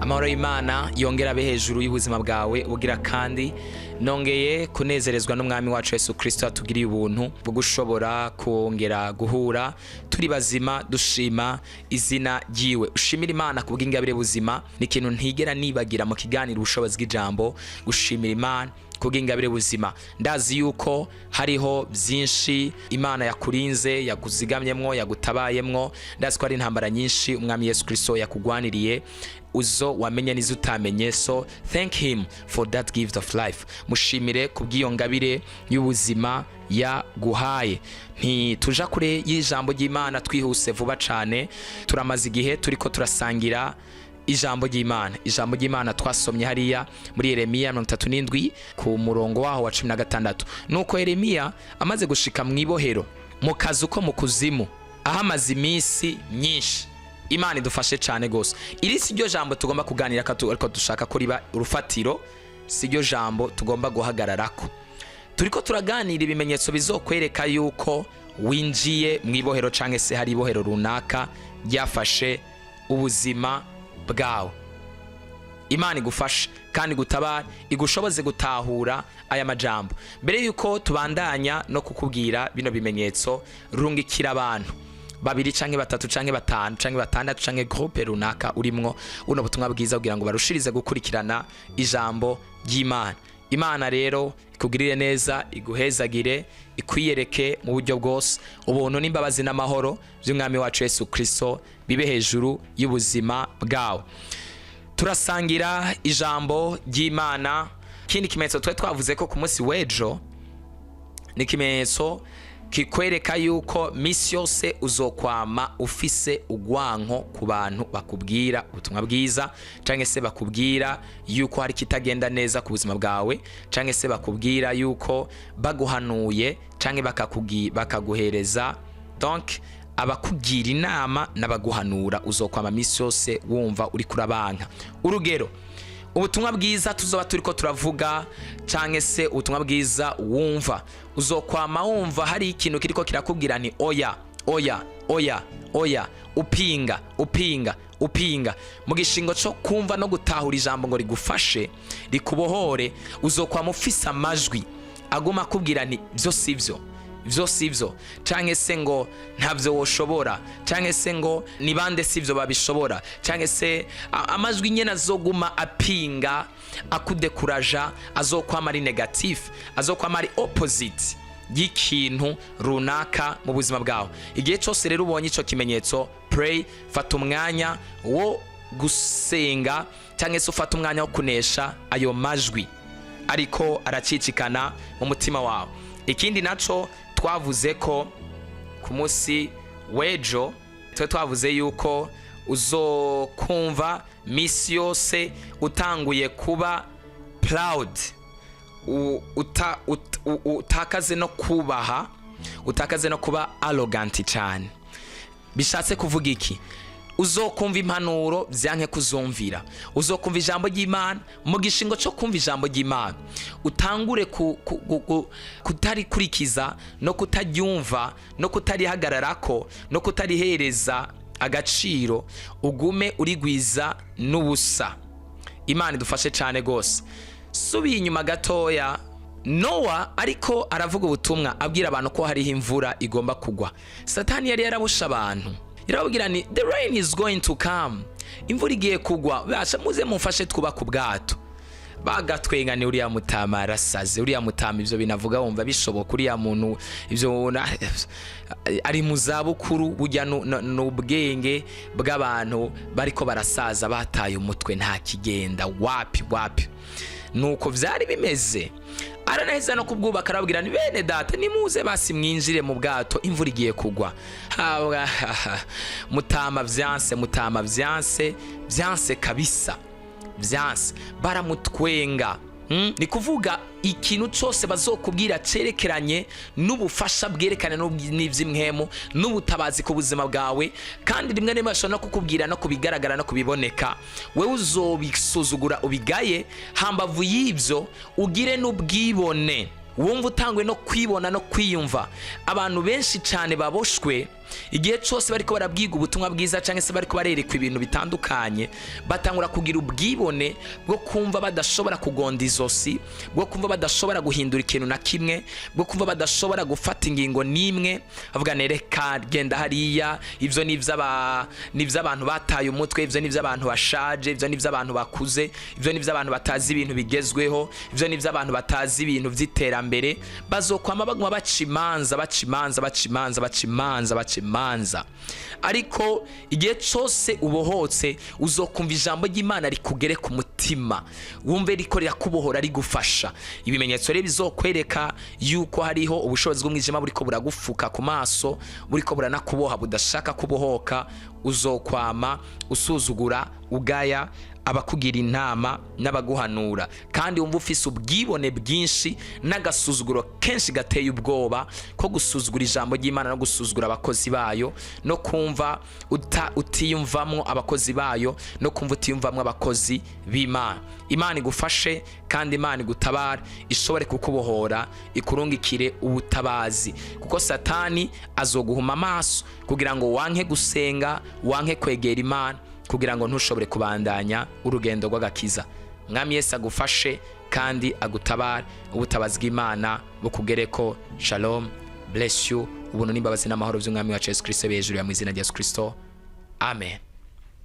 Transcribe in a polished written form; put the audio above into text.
Amahoro y'Imana yongera abe hejuru y'ubuzima bwawe. Ugira kandi nongeye kunezerezwa n'Umwami wacu Yesu Kirisito atugiriye ubuntu bwo gushobora kongera guhura turi bazima, dushima izina ryiwe. Ushimira Imana ku bw'ingabire buzima. Ni ikintu ntigera nibagira mu kiganiro Ubushobozi bw'Ijambo, gushimira Imana kubw'ingabire buzima. Ndazi yuko hariho byinshi Imana yakurinze, yakuzigamyemwo, yagutabayemwo. Ndazi ko hari intambara nyinshi Umwami Yesu Kristo yakugwaniriye, uzo wamenye n'izo utamenye. So thank him for that gift of life. Mushimire kubw'iyo ngabire y'ubuzima yaguhaye. Ntituja kure y'ijambo ry'Imana, twihuse vuba cane. Turamaze igihe turiko turasangira ijambo ry'Imana. Ijambo ry'Imana twasomye hariya muri Yeremiya 37 ku murongo waho wa 16. Nuko Yeremiya amaze gushika mu ibohero, mu kazu ko mu kuzimu, aho amaze iminsi myinshi. Imana idufashe cyane rwose. Iri si ryo jambo tugomba kuganira, ariko dushaka ko riba urufatiro. Si ryo jambo tugomba guhagararako. Turiko turaganira ibimenyetso bizokwereka yuko winjiye mu ibohero cyangwa se hari ibohero runaka ryafashe ubuzima bwawe. Imana igufashe kandi igutabare, igushoboze gutahura aya majambo. Mbere yuko tubandanya no kukubwira bino bimenyetso, rungikira abantu babiri canke batatu canke batanu canke batandatu canke groupe runaka urimwo buno butumwa bwiza, kugira ngo barushirize gukurikirana ijambo ry'Imana. Imana rero ikugirire neza, iguhezagire, ikwiyereke mu buryo bwose. Ubuntu n'imbabazi n'amahoro by'Umwami wacu Yesu Kristo bibe hejuru y'ubuzima bwawe. Turasangira ijambo ry'Imana. Ikindi kimenyetso twari twavuze ko ku munsi w'ejo ni ikimenyetso kikwereka yuko misi yose uzokwama ufise ugwanko ku bantu bakubwira ubutumwa bwiza, cyangwa se bakubwira yuko hari kitagenda neza ku buzima bwawe, cyangwa se bakubwira yuko baguhanuye cyangwa bakaguhereza, donc abakugira inama n'abaguhanura, uzokwama misi yose wumva uri kurabanka. Urugero, ubutumwa bwiza tuzoba turiko turavuga, canke se ubutumwa bwiza wumva, uzokwama wumva hari ikintu kiriko kirakubwira ni oya, oya, oya, oya, upinga, upinga, upinga, mu gishingo co kumva no gutahura ijambo ngo rigufashe, rikubohore. Uzokwama ufise amajwi aguma akubwira ni byo sivyo, vyo sivyo, canke se ngo ntabyo woshobora, canke se ngo ni bande sivyo babishobora, canke se amajwi nyene azoguma apinga, akudekuraja, azokwama ari négatif, azokwama ari opposite y'ikintu runaka mu buzima bwawe. Igihe cyose rero ubonye ico kimenyetso, pray, fata umwanya wo gusenga, cyangwa se ufata umwanya wo kunesha ayo majwi ariko aracicikana mu mutima wawe. Ikindi naco twavuze ko ku munsi w'ejo, twe twavuze yuko uzokumva misi yose utanguye kuba proud, utakaze no kubaha, utakaze no kuba arrogant cyane. Bishatse kuvuga iki? Uzokumva impanuro byanke kuzumvira. Uzokumva ijambo ry'Imana, mu gishingo cyo kumva ijambo ry'Imana utangure kutarikurikiza no kutaryumva no kutarihagararako no kutarihereza agaciro, ugume urigwiza n'ubusa. Imana idufashe cyane rwose. Subiye inyuma gatoya, Nowa ariko aravuga ubutumwa, abwira abantu ko hariho imvura igomba kugwa. Satani yari yarabusha abantu, yarababwira ni "The rain is going to come", imvura igiye kugwa, basha muze mumfashe twubake ubwato. Bagatwenga ni uriya mutama arasaze, uriya mutama ivyo binavuga wumva bishoboka? Uriya muntu ivyo ari mu zabukuru, burya n'ubwenge bw'abantu bariko barasaza, bataye umutwe, nta kigenda, wapi wapi. Nuko vyari bimeze. Aranaheza no kubwubaka, arababwira ni bene data, nimuze basi mwinjire mu bwato, imvura igiye kugwa. Habwa, mutama vyanse, mutama vyanse, vyanse kabisa, vyanse, baramutwenga. Ni kuvuga ikintu cyose bazokubwira cerekeranye n'ubufasha bwerekana n'ivy'impwemu n'ubutabazi ku buzima bwawe, kandi rimwe rimwe bashobora no kukubwira no kubigaragara no kubiboneka, wewe uzobisuzugura, ubigaye. Hambavu y'ibyo, ugire n'ubwibone, wumva utangwe no kwibona no kwiyumva. Abantu benshi cyane baboshwe Igihe cyose bariko barabwiga ubutumwa bwiza cyangwa se bariko barerekwa ibintu bitandukanye, batangura kugira ubwibone bwo kumva badashobora kugonda izosi, bwo kumva badashobora guhindura ikintu na kimwe, bwo kumva badashobora gufata ingingo n'imwe. Avuga: "Nereka genda hariya, ibyo ni iby'abantu bataye umutwe, ibyo ni iby'abantu bashaje, ibyo ni iby'abantu bakuze, ibyo ni iby'abantu batazi ibintu bigezweho, ibyo ni iby'abantu batazi ibintu by'iterambere." Bazokwama baguma baca imanza, baca imanza, baca imanza, baca imanza, baca imanza. Ariko igihe cyose ubohotse, uzokumva ijambo ry'Imana rikugere ku mutima, wumve riko rirakubohora, rigufasha. Ibimenyetso rero bizokwereka yuko hariho ubushobozi bw'umwijima buriko buragufuka ku maso, buriko buranakuboha, budashaka kubohoka: uzokwama usuzugura, ugaya abakugira inama n'abaguhanura, kandi wumva ufise ubwibone bwinshi n'agasuzuguro kenshi gateye ubwoba, ko gusuzugura ijambo ry'Imana no gusuzugura abakozi bayo, no kumva utiyumvamwo abakozi bayo, no kumva utiyumvamwo abakozi b'Imana. Imana igufashe kandi Imana igutabare, ishobore kukubohora, ikurungikire ubutabazi, kuko Satani azoguhuma amaso kugira ngo wanke gusenga, wanke kwegera Imana, kugira ngo ntushobore kubandanya urugendo rw'agakiza. Mwami Yesu agufashe kandi agutabare, ubutabazi bw'Imana bukugereko. Shalom, bless you. Ubuntu n'imbabazi n'amahoro by'Umwami wacu Yesu Kristo hejuru ya mu izina rya Yesu Kristo, amen.